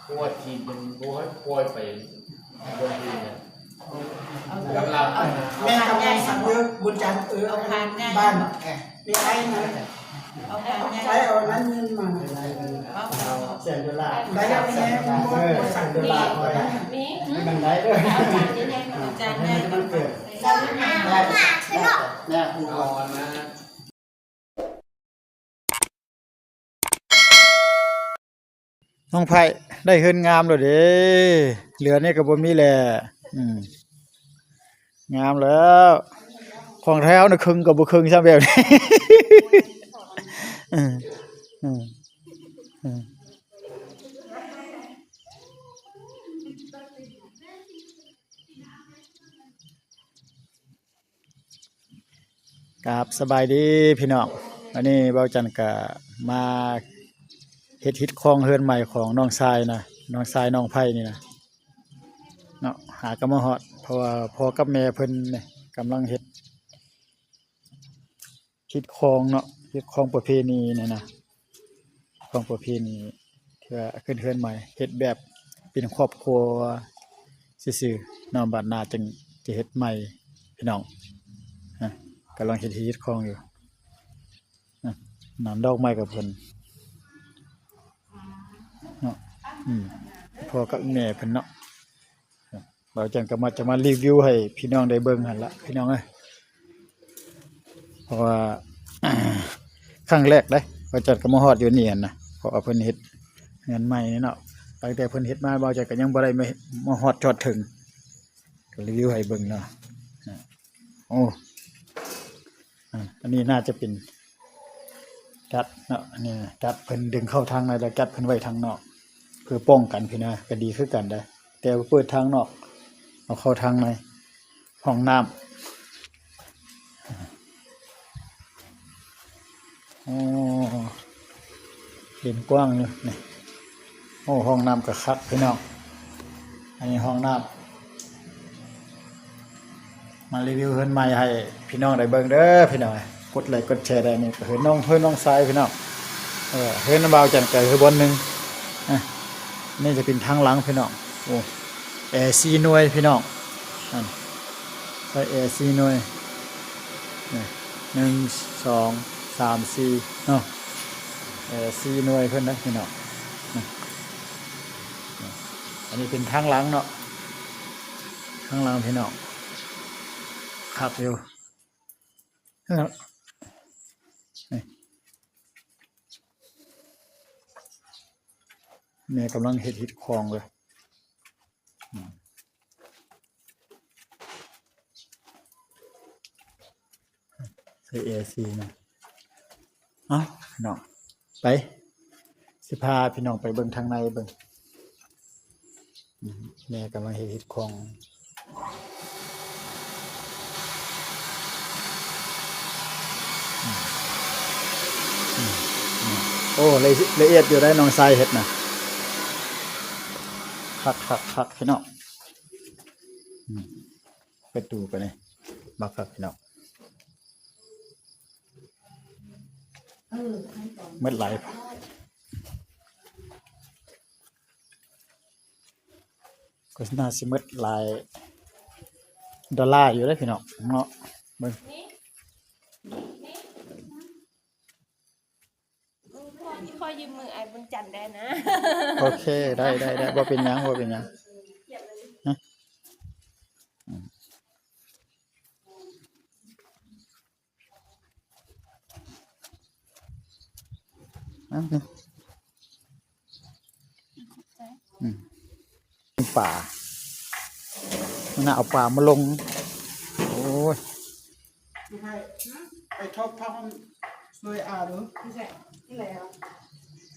ປວດທີ່ມັນບໍ່ໃຫ້ປ່ອຍໄປເບິ່ງທີ່ນັ້ນ ກຳລັງ ແມ່ກຳລັງສັກຢູ່ບຸນຈັນ ເອີ ເອົາຄານໃຫຍ່ ບ້ານ ເອີ ເປັນໄດ້ນະ ເອົາຄານໃຫຍ່ ໄປເອົານັ້ນເງິນມາ ເອົາ ແສນໂດລາ ໄດ້ແລ້ວແມ່ ເອີ ແສນໂດລາ ມີ ໃຫ້ມັນໄດ້ເດີ ເອົາຈານໃຫຍ່ ເອົາຈານໃຫຍ່ ໃຫ້ມັນເກີດ ໄດ້ ໄດ້ ເອົາອັນນັ້ນ ນ້ອງໄພໄດ້ເຮືອນງາມແລ້ວເດ້ ເຫຼືອນີ້ກໍບໍ່ມີແລ້ວ ອືມ ງາມແລ້ວ ຂອງແທ້ນະ ເຄິ່ງກໍບໍ່ເຄິ່ງຊ້ຳແບບນີ້ ອືມ ອືມ ອືມ. ກາບສະບາຍດີພີ່ນ້ອງ ວັນນີ້ເບົາຈັນກະມາເຮັດຮີດຄອງເຮືອນໃໝ່ຂອງນ້ອງຊາຍນະ ນ້ອງຊາຍນ້ອງໄພນີ້ນະເນາະ ຫາກໍມາຮອດ ເພາະວ່າພໍ່ກັບແມ່ເພິ່ນນີ້ກຳລັງເຮັດຮີດຄອງເນາະ ຮີດຄອງປະເພນີນີ້ນະ. ຂອງປະເພນີທີ່ວ່າຂຶ້ນເຮືອນໃໝ່ ເຮັດແບບເປັນຄອບຄົວຊື່ໆເນາະ ບາດໜ້າຈຶ່ງຈະເຮັດໃໝ່ພີ່ນ້ອງ ກຳລັງເຮັດຮີດຄອງຢູ່ ນຳດອກໄມ້ກັບເພິ່ນເນາະ ອືມ ພໍ່ກັບແມ່ເພິ່ນເນາະ. ບ່າວຈັນກໍມາ ຈະມາຣີວິວໃຫ້ພີ່ນ້ອງໄດ້ເບິ່ງຫັ້ນລະພີ່ນ້ອງເອີຍ ເພາະວ່າ ຄັ້ງແລກເດ້ ບ່າວຈັນກໍມາຮອດຢູ່ນີ້ຫັ້ນນະ ເພາະວ່າເພິ່ນເຮັດເຮືອນໃໝ່ເນາະ ຕັ້ງແຕ່ເພິ່ນເຮັດມາ ບ່າວຈັນກໍຍັງບໍ່ໄດ້ມາ ມາຮອດຈອດເຖິງ ກໍຣີວິວໃຫ້ເບິ່ງເນາະ ໂອ້ ອາ ອັນນີ້ໜ້າຈະເປັນ ກັດເນາະ ອັນນີ້ກັດເພິ່ນດຶງເຂົ້າທາງໃນ ແລ້ວກັດເພິ່ນໄວ້ທາງນອກ ເພື່ອປ້ອງກັນພີ້ນະ ກໍດີຄືກັນໄດ໋ ແຕ່ວ່າເປີດທາງນອກ ເອົາເຂົ້າທາງໃນ ຫ້ອງນ້ຳ ໂອ້ ເຫັນກວ້າງຢູ່ນີ້ ໂອ້ ຫ້ອງນ້ຳກໍຄັກພີ່ນ້ອງ ອັນນີ້ຫ້ອງນ້ຳ ມາຣີວິວເຮືອນໃໝ່ໃຫ້ພີ່ນ້ອງໄດ້ເບິ່ງເດີພີ່ນ້ອງ ກົດໄລກົດແຊໄດ້ ນີ້ກໍເຮືອນນ້ອງ ເຮືອນນ້ອງຊາຍພີ່ນ້ອງ ເອີ ເຮືອນບ່າວຈັນກໍຄືບ່ອນໜຶ່ງ ອາ ນີ້ຈະເປັນທາງຫຼັງພີ່ນ້ອງ ໂອ້ ແອສີ່ໜ່ວຍພີ່ນ້ອງ ອາ ໃຊ້ແອສີ່ໜ່ວຍ ນີ້ ໜຶ່ງ ສອງ ສາມ ສີ່ ເນາະ ແອສີ່ໜ່ວຍເພິ່ນນະພີ່ນ້ອງ ນີ້ ອັນນີ້ເປັນທາງຫຼັງເນາະ ທາງຫຼັງພີ່ນ້ອງ ຄັກຢູ່ ນີ້ ແມ່ກຳລັງເຮັດຮີດຄອງເລີຍ ອືມ ໃສ່ແອສີ່ນະ ເອົ້າ ພີ່ນ້ອງ ໄປ ຊິພາພີ່ນ້ອງໄປເບິ່ງທາງໃນເບິ່ງ ອືມ ແມ່ກຳລັງເຮັດຮີດຄອງ ອືມ ອືມ ໂອ້ ລະ ລະອຽດຢູ່ໄດ໋ ນ້ອງຊາຍເຮັດນະ ຄັກໆໆ ພີ່ນ້ອງ ອືມ. ເປີດຕູ້ໄປນີ້ ບັກຄັກພີ່ນ້ອງ ເອີ ໝົດຫຼາຍ ກໍໜ້າຊິໝົດຫຼາຍດອນລາຢູ່ເດ້ພີ່ນ້ອງເນາະ ເບິ່ງ ນີ້ ນີ້ ນີ້ ຂໍຢືມມືອ້າຍບຸນຈັນໄດ້ນະ ໂອເຄ ໄດ້ ໄດ້ ໄດ້ ບໍ່ເປັນຫຍັງ ບໍ່ເປັນຫຍັງ ຮະ ອືມ ເອົາ ອືມ ປາ ມັນເອົາປາມາລົງ ໂອ້ຍ ໄປທອບຜ້າຫົ່ມຊ່ວຍອາດູ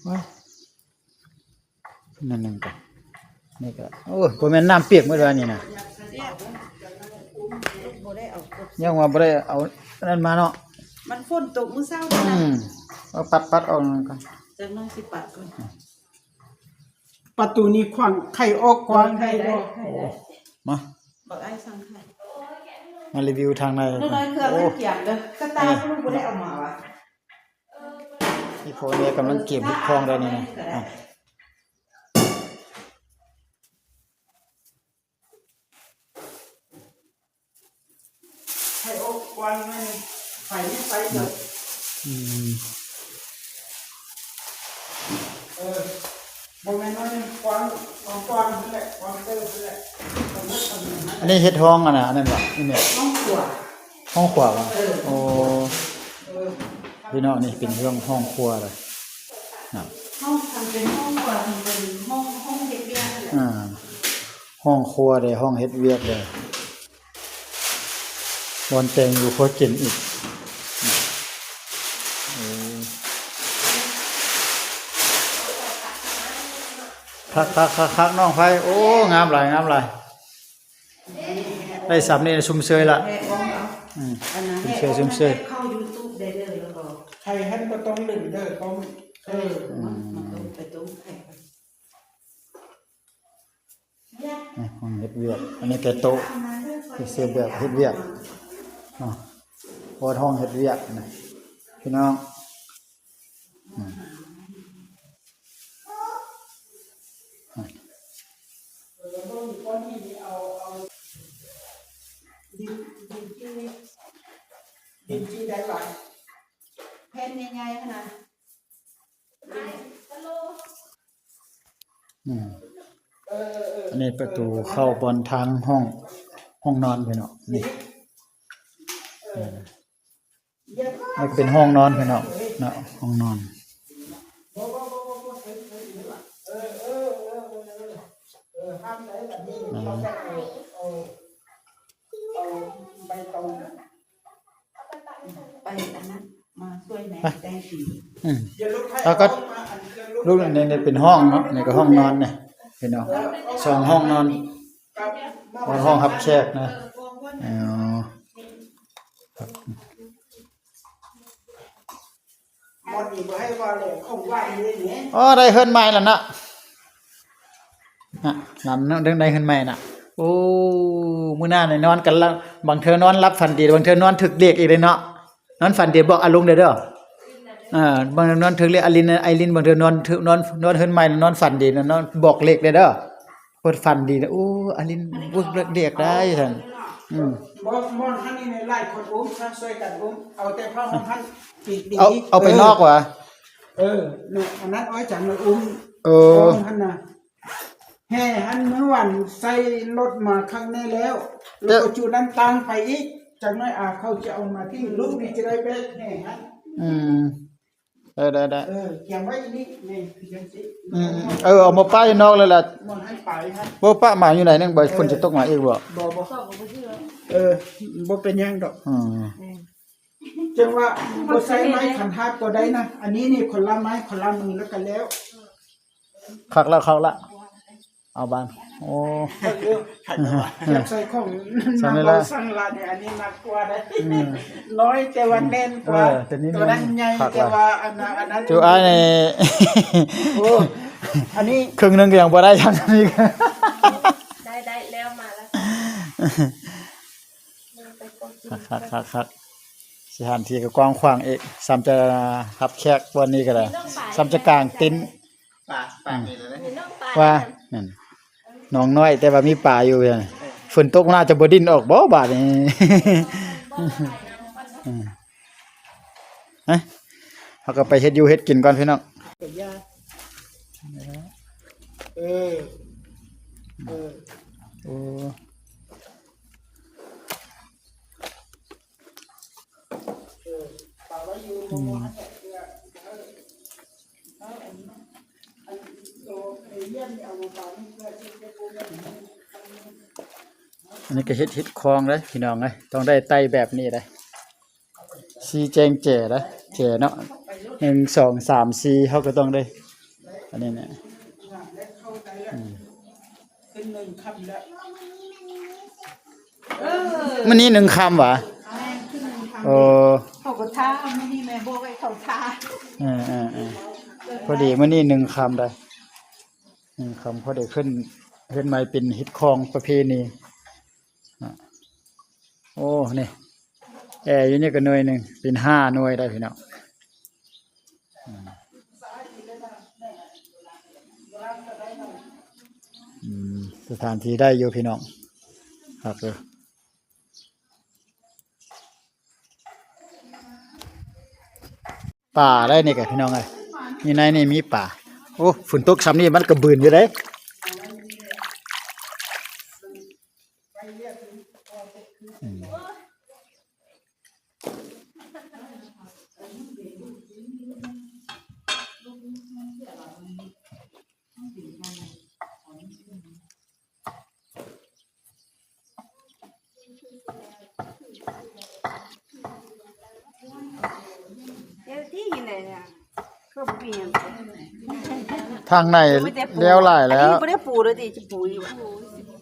ໂອ້ຍ ນັ້ນໜຶ່ງກ່ອນ ນີ້ກໍ ໂອ້ຍ ບໍ່ແມ່ນນ້ຳປຽກໝົດວ່ານີ້ນະ ຍັງວ່າບໍ່ໄດ້ເອົາອັນນັ້ນມາເນາະ ມັນຝົນຕົກມື້ເຊົ້ານີ້ນະ ອືມ ເອົາປັດໆອອກກ່ອນ ຈັກໜ້ອຍຊິປະກ່ອນ ປະຕູນີ້ຂວ້າງ ໄຂອອກກວ້າງໄດ້ບໍ່? ໄດ້ ໄດ້ ໄດ້ ໂອ້ ມາ ບັກອ້າຍສັ່ງໄຂ ມາຣີວິວທາງໃນ ນ້ອຍໆ ເຄື່ອງມັນກຽມເດີ ກະຕ່າລູກບໍ່ໄດ້ເອົາມາຫວາ ນີ້ພໍ່ແມ່ກຳລັງກຽມເຮັດຄອງໄດ້ນີ້ນະ ອ່ະ ໄຟໄປເລີຍ ອືມ ເອີ ບໍ່ແມ່ນວ່າຍັງກວ້າງ ກວ້າງໆນັ້ນແຫຼະ ກວ້າງເຕີບນັ້ນແຫຼະ ອັນນີ້ເຮັດຫ້ອງອັນນະ ອັນນັ້ນຫວາ ນີ້ແມ່ນຫ້ອງຄົວ ຫ້ອງຄົວຫວາ ເອີ ໂອ້ ເອີ ພີ່ນ້ອງ ນີ້ເປັນເລື່ອງຫ້ອງຄົວເລີຍນະ ຫ້ອງ ຄັນເປັນຫ້ອງຄົວ ຄັນເປັນຫ້ອງ ຫ້ອງເຮັດວຽກນັ້ນແຫຼະ ອ່າ ຫ້ອງຄົວເດ້ ຫ້ອງເຮັດວຽກເດ້. ບ່ອນແຕ່ງຢູ່ຄົວກິນອີກ ໂອ້ ຄັກໆໆໆ ນ້ອງໄພ ໂອ້ ງາມຫຼາຍ ງາມຫຼາຍ ໄດ້ສ່ຳນີ້ຊຸມເຊີຍລະ ອືມ ຊຸມເຊີຍ ຊຸມເຊີຍ ເຂົ້າຢູທູບໄດ້ເດີ ແລ້ວກໍ ໃຜຫັ້ນບໍ່ຕ້ອງຫຼິ້ນເດີ ຕ້ອງ ເອີ ມັນ ມັນຕ້ອງໄປຕົ້ມໄຂ່ ອ່ະ ຫ້ອງເຮັດວຽກ ອັນນີ້ແຕ່ໂຕະ ເຮັດແບບເຮັດວຽກເນາະ ໂພດຫ້ອງເຮັດວຽກນະ ພີ່ນ້ອງ ອືມ ດິນ ດິນທີ່ ດິນທີ່ໄດ້ຫຼາຍ ແຜ່ນໃຫຍ່ໆຫັ້ນນະ ອືມ ອັນນີ້ປະຕູເຂົ້າບ່ອນທາງຫ້ອງ ຫ້ອງນອນພີ່ນ້ອງ ນີ້ ເອີ ນີ້ເປັນຫ້ອງນອນພີ່ນ້ອງເນາະ ຫ້ອງນອນ ອືມ ແລ້ວກໍ ລູກ ນີ້ ນີ້ເປັນຫ້ອງເນາະ ນີ້ກໍຫ້ອງນອນນີ້ພີ່ນ້ອງ ສອງຫ້ອງນອນ ຫ້ອງຮັບແຂກນະ ອໍ ບ່ອນນີ້ບໍ່ໃຫ້ວ່າແຫຼະ ຂອງຫວານເດ້ນີ້ ອໍ ໄດ້ເຮືອນໃໝ່ແລ້ວເນາະ ນະ ນຳເນາະ ໄດ້ເຮືອນໃໝ່ນະ ໂອ້ ມື້ໜ້ານີ້ນອນກັນລະ ບາງເທື່ອນອນຫຼັບຝັນດີ ບາງເທື່ອນອນຖືກເລກອີກເດ້ເນາະ ນອນຝັນດີບອກອາລຸງເດີ ເດີ ເອີ ບາງເທື່ອນອນຖືກເລກ ອາລິນ ອາລິນ ບາງເທື່ອນອນຖືກ ນອນ ນອນເຮືອນໃໝ່ ນອນຝັນດີ ນອນບອກເລກເດີ ເພິ່ນຝັນດີນະ ໂອ້ ອາລິນບອກເລກໄດ້ຊັ້ນ ອືມ ບ່ອນຫັ້ນນີ້ຫຼາຍຄົນອຸ້ມ ຊ່ວຍກັນອຸ້ມ ເອົາແຕ່ຜ້າຫົ່ມຫັ້ນປີກດີ ເອົາ ເອົາໄປນອກຫວາ ເອີ ເນາະ ອັນນັ້ນອ້ອຍຈັນອຸ້ມ ເອີ ຫັ້ນນະ ແຫ່ຫັ້ນມື້ວານໃສ່ລົດມາຄັ້ງແນ່ແລ້ວ ແລ້ວກໍຈຸນັ້ນຕັ້ງໄປອີກ ຈັກໜ້ອຍອາເຂົາຈະເອົາມາຖິ້ມ ລູກນີ້ຈະໄດ້ແບກແຫ່ຫັ້ນ ອືມ ໄດ້ໆໆ ເອີ ກຽມໄວ້ນີ້ ນີ້ຄືຈັ່ງຊີ້ ອືມ ເອີ ເອົາມາປະຢູ່ນອກເລີຍລະ ບໍ່ໃຫ້ໄປຫັ້ນ ບໍ່ປະໝາຢູ່ໃນນັ້ນ ບໍ່ ເອີ ຝົນຈະຕົກມາອີກບໍ່ ບໍ່ ບໍ່ ເອີ ບໍ່ເປັນຫຍັງດອກ ອືມ ຈັ່ງວ່າບໍ່ໃຊ້ໄມ້ຂັນຮາກກໍໄດ້ນະ ອັນນີ້ນີ້ຄົນລະໄມ້ຄົນລະມືແລ້ວກໍແລ້ວ ຄັກລະ ຄັກລະ ເອົາບານ ໂອ້ ຢາກໃສ່ຂອງ ສຳເລັດລະ ນຳເອົາສັງລະນີ້ ອັນນີ້ໜັກກວ່າເດ້ ອືມ ນ້ອຍແຕ່ວ່າແໜ້ນກວ່າ ເອີ ໂຕນັ້ນໃຫຍ່ ຄັກລະ ແຕ່ວ່າອັນນັ້ນ ອັນນັ້ນ ຈູອ້າຍນີ້ ໂອ້ ອັນນີ້ເຄິ່ງໜຶ່ງກໍຍັງບໍ່ໄດ້ ທັງນີ້ ໄດ້ ໄດ້ແລ້ວ ມາແລ້ວ ຄັກໆໆ ສະຖານທີ່ກໍກວ້າງຂວາງອີກ ສ່ຳຈະຮັບແຂກບ່ອນນີ້ກໍໄດ້ ສ່ຳຈະກາງເຕັນ ປາ ປາ ອືມ ນີ້ແຫຼະ ວ່ານັ້ນ ໜອງນ້ອຍ ແຕ່ວ່າມີປາຢູ່ ເອີ ຝົນຕົກໜ້າຈະບໍ່ດິ້ນອອກບໍ່ບາດນີ້ ອືມ ຮະ ເຮົາກໍໄປເຮັດຢູ່ເຮັດກິນກ່ອນພີ່ນ້ອງ ເອີ ເອີ ໂອ້ ອັນນີ້ກໍເຮັດ ເຮັດຄອງເດ້ພີ່ນ້ອງເອີຍ ຕ້ອງໄດ້ໄຕ້ແບບນີ້ເດ້ ຊີ້ແຈງແຈເດ້ ແຈເນາະ ໜຶ່ງ ສອງ ສາມ ສີ່ ເຮົາກໍຕ້ອງໄດ້ ອັນນີ້ນະ ອືມ ຂຶ້ນໜຶ່ງຄ່ຳແລ້ວ ເອີ ມື້ນີ້ໜຶ່ງຄ່ຳຫວາ ແມ່ນ ຂຶ້ນໜຶ່ງຄ່ຳ ໂອ້ ເຂົາກໍຖ້າ ມື້ນີ້ແມ່ບອກໃຫ້ເຂົາຖ້າ ເອີໆໆ ພໍດີມື້ນີ້ໜຶ່ງຄ່ຳໄດ໋ ໜຶ່ງຄ່ຳພໍໄດ້ຂຶ້ນເຮືອນໃໝ່ ເປັນເຮັດຄອງປະເພນີ ໂອ້ ນີ້ ແອຢູ່ນີ້ກໍໜ່ວຍໜຶ່ງ ເປັນຫ້າໜ່ວຍໄດ໋ພີ່ນ້ອງ ອືມ ອືມ ສະຖານທີ່ໄດ້ຢູ່ພີ່ນ້ອງ ຄັກເດີ ອືມ ປາໄດ໋ນີ້ກະພີ່ນ້ອງເອີຍ ຢູ່ໃນນີ້ມີປາ. ໂອ້ ຝົນຕົກຊ່ຳນີ້ມັນກະບືນຢູ່ເດ້. ທາງໃນແລ້ວຫຼາຍແລ້ວ ອັນນີ້ບໍ່ໄດ້ປູເລີຍຕິ ຊິປູຢູ່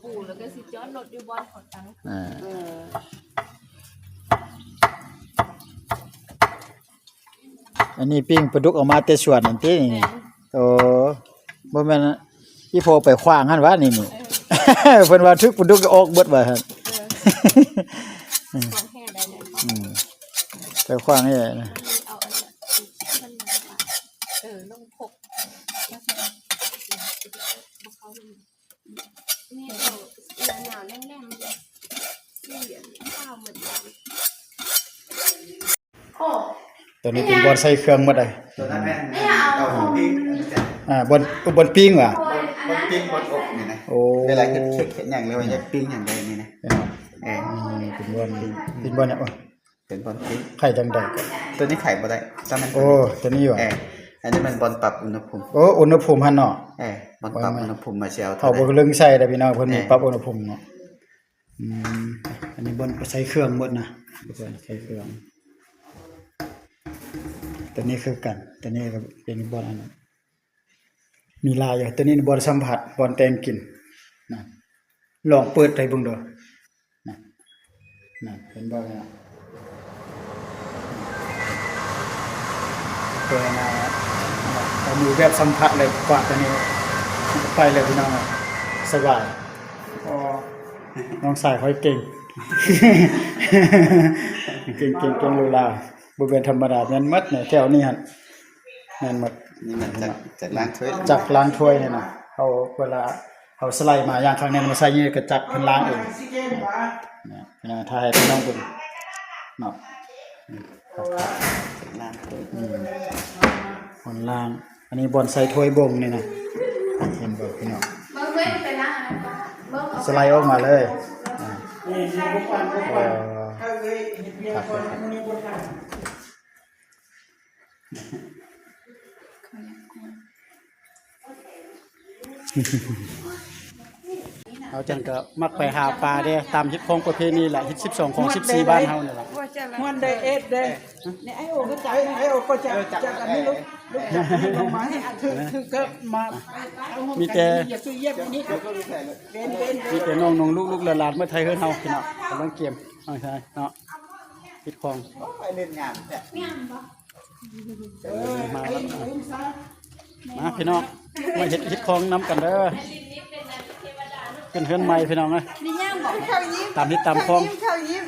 ປູແລ້ວກະຊິຈອດລົດຢູ່ບ່ອນເຂົາຕັ້ງ ອ່າ ເອີ. ອັນນີ້ປີ້ງປາດຸກເອົາມາແຕ່ສວນຫັ້ນຕິ? ແມ່ນ. ໂອ້ ບໍ່ແມ່ນອີ່ພໍ່ໄປຂວ້າງຫັ້ນຫວານີ້? ເອີ ເພິ່ນວ່າຖືກປາດຸກອອກເບິດວ່າຊັ້ນ. ເອີ ຂວ້າງແຫ້ໄດ້ເລີຍ ອືມ ໄປຂວ້າງແຫ້ນະ ເອົາອັນນັ້ນ ເອີ ລົງຄົກ ແລ້ວເຂົາ ບໍ່ເຂົ້າ ນີ້ເອົາໜາວໆ ແຫຼມໆ ສີຂາວໝົດ. ໂອ້ ໂຕນີ້ເປັນບ່ອນໃສ່ເຄື່ອງໝົດເລີຍ ໂຕນັ້ນແມ່ນເຕົາປີ້ງ ອ່າ ບ່ອນ ບ່ອນປີ້ງຫວາ? ບ່ອນ ບ່ອນປີ້ງ ບ່ອນອົບນີ້ນະ. ໂອ້ ເວລາເຮັດເຄັກເຮັດຫຍັງ ຫຼືວ່າຢາກປີ້ງຫຍັງໄດ້ນີ້ນະ. ເອີ ເປັນບ່ອນ ເປັນບ່ອນຫຍັງ? ໂອ້ ເປັນບ່ອນປີ້ງ ໄຂຈັ່ງໃດ? ໂຕນີ້ໄຂບໍ່ໄດ້ ຕ້ອງແມ່ນ ໂອ້ ໂຕນີ້ຫວາ? ເອີ ອັນນີ້ແມ່ນບ່ອນປັບອຸນຫະພູມ. ໂອ້ ອຸນຫະພູມຫັ້ນເນາະ. ເອີ ບ່ອນປັບອຸນຫະພູມ ມາຊິເອົາ ເຮົາບໍ່ລຶ້ງໃສ່ເດີ້ພີ່ນ້ອງ ເພິ່ນມີປັບອຸນຫະພູມເນາະ. ເອີ ອືມ ອັນນີ້ບ່ອນໃສ່ເຄື່ອງໝົດນະ ໃສ່ເຄື່ອງ. ໂຕນີ້ຄືກັນ ໂຕນີ້ກະເປັນບ່ອນອັນນັ້ນ ມີຫຼາຍຢູ່. ໂຕນີ້ບ່ອນສຳຜັດ ບ່ອນແຕ່ງກິນນະ ລອງເປີດໃຫ້ເບິ່ງເດີ້. ນະ ນະ ເຫັນບໍ່? ເປີດມາ ເອົາມືແບບສຳຜັດເລີຍ ກວາດຕົວນີ້ ມັນກະໄປເລີຍພີ່ນ້ອງ ສະບາຍ. ອໍ ນ້ອງຊາຍຂ້ອຍເກັ່ງ ເກັ່ງ ເກັ່ງ ເກັ່ງຫຼູຫຼາ ບໍ່ແມ່ນທຳມະດາ. ແມ່ນໝົດແຖວນີ້ຫັ້ນ ແມ່ນໝົດ. ນີ້ແມ່ນຈັກ ຈັກລ້າງຖ້ວຍ ຈັກລ້າງຖ້ວຍນີ້ນະ. ເຮົາ ເວລາເຮົາສະໄລມາຢ່າງຄັ້ງນີ້ ມາໃສ່ຢູ່ໃນກະຈັກ ເພິ່ນລ້າງເອງ. ນີ້ ພີ່ນ້ອງ ຖ້າໃຫ້ພີ່ນ້ອງເບິ່ງເນາະ ຈັກລ້າງຖ້ວຍ ອືມ ບ່ອນລ້າງ. ອັນນີ້ບ່ອນໃສ່ຖ້ວຍບົງນີ້ນະ ເຫັນບໍ່ພີ່ນ້ອງ? ສະໄລອອກມາເລີຍ ອ່າ ເອີ ຄັກ ເຮົາຈັ່ງກະມັກໄປຫາປາເດ້ ຕາມຮີດຄອງປະເພນີລະ ຮີດສິບສອງ ຄອງສິບສີ່ ບ້ານເຮົານີ້ລະ. ມ່ວນໄດເອດເດ້ ນີ້ ໄອໂອກໍຈັບ ໄອໂອກໍຈັບ ເອີ ຈັບອັນນີ້ລູກ ລູກຈັບອັນນີ້ລົງມາ ຖື ຖືກະມາ ມີແຕ່ ຢ່າຊື້ຢຽບອັນນີ້ ເວັນ ເວັນ ມີແຕ່ນ້ອງໆ ລູກໆ ຫຼານໆ ມາໄທເຮືອນເຮົາພີ່ນ້ອງ ກຳລັງກຽມ ເອົາໃສ່ເນາະ ຮີດຄອງ. ໂອ້ຍ ເຫຼັ້ນງາມແທ້ ງາມບໍ່? ເອີ ມາ ມາພີ່ນ້ອງ ມາເຮັດ ຮີດຄອງນຳກັນເດີ້ ຂຶ້ນເຮືອນໃໝ່ພີ່ນ້ອງເອີຍ ຕາມຮີດຕາມຄອງ ເຂົ້າຍິ້ມ